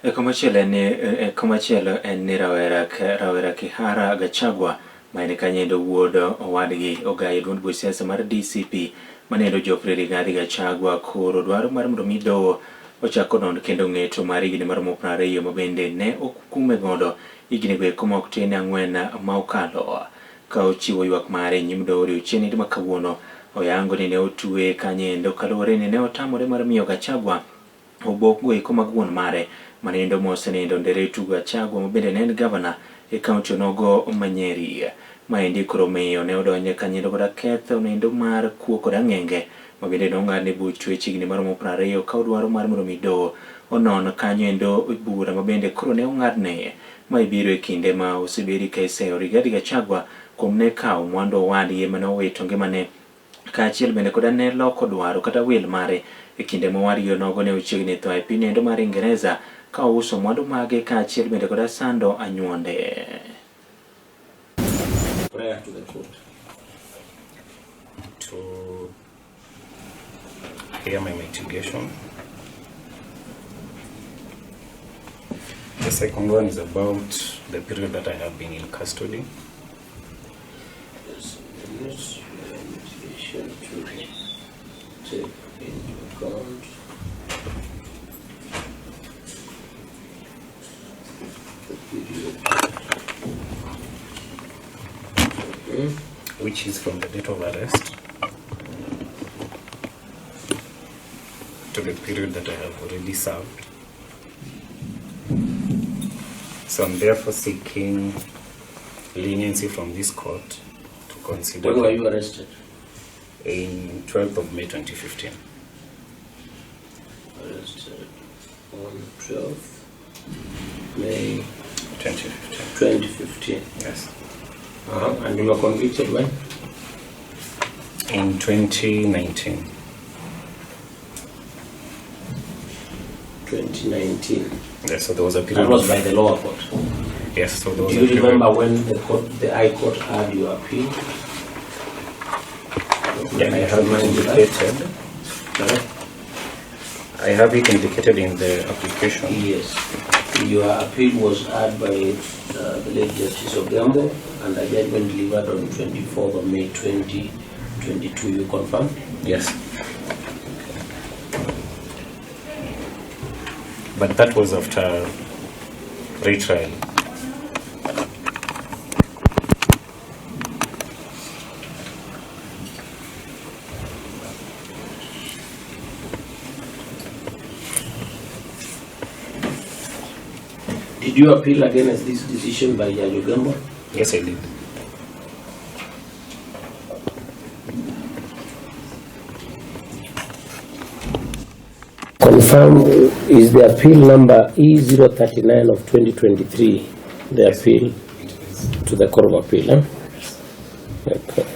E komachielo en ni e komachielo en ni rawera rawera Kihara Gachagua ma en kanyendo wuod owadgi ogayo duond buch siasa mar DCP manendo Geoffrey Rigathi Gachagua koro dwaro mar mondo mi doho ochak onon kendo ng'eto mar higni maromo 20 ma bende ne okume godo higni go eko ma ok tin ang'wen ma okalo. Ka ochiwo ywak mare e nyim doho odiochieng' ma kawuono, oyango ni ne otweye kanyendo kaluwore ni ne otamore mar miyo Gachagua obok go eko mag wuon mare manindo mosenindo Nderetu Gachagua ma bende ne en gavana e kaunti onogo ma Nyeri. Maendi koro miyo ne odonje kanyendo koda ketho nindo mar kuo kod ang'enge ma bende nong'adne buch twech higni maromo 20 ka odwaro mar mondo mi doho onon kanyo endo bura ma bende koro ne ong'adne. Mae biro e kinde ma osebedi ka iseyo Rigathi Gachagua kuom ne kawo mwandu owadgi mane owito ngimane kaachiel bende koda ne loko dwaro kata wil mare e kinde ma owadgi onogo ne ochiegni tho e piny endo mar Ingereza ka ouso mwandu mage kaachiel bende koda sando anyuonde. Prayer to the court. To hear my mitigation. The second one is about the period that I have been in custody. Yes, minutes, mitigation to take into account the period. Which is from the date of arrest to the period that I have already served. So I'm therefore seeking leniency from this court to consider. When were you arrested? In 12th of May 2015. Arrested on 12th May 2015. 2015. Yes. And you were convicted when? In 2019. 2019. Yes, so there was a period. That was by the lower court. Yes, so there was Do a you period. remember when the High Court heard your appeal? Yeah, I have it indicated. Sorry? I have it indicated in the application. Yes. Your appeal was heard by the late Justice Ogembo and a judgment delivered on 24th of May 2022. You confirm? Yes. But that was after retrial. Did you appeal against this decision by Judge Ogembo? Yes, I did. Confirm, is the appeal number E039 of 2023, the appeal to the Court of Appeal? Eh? Okay.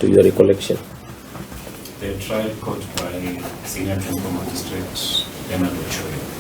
To your recollection. The trial court by Senior Principal Magistrate Bernard Ochoyo.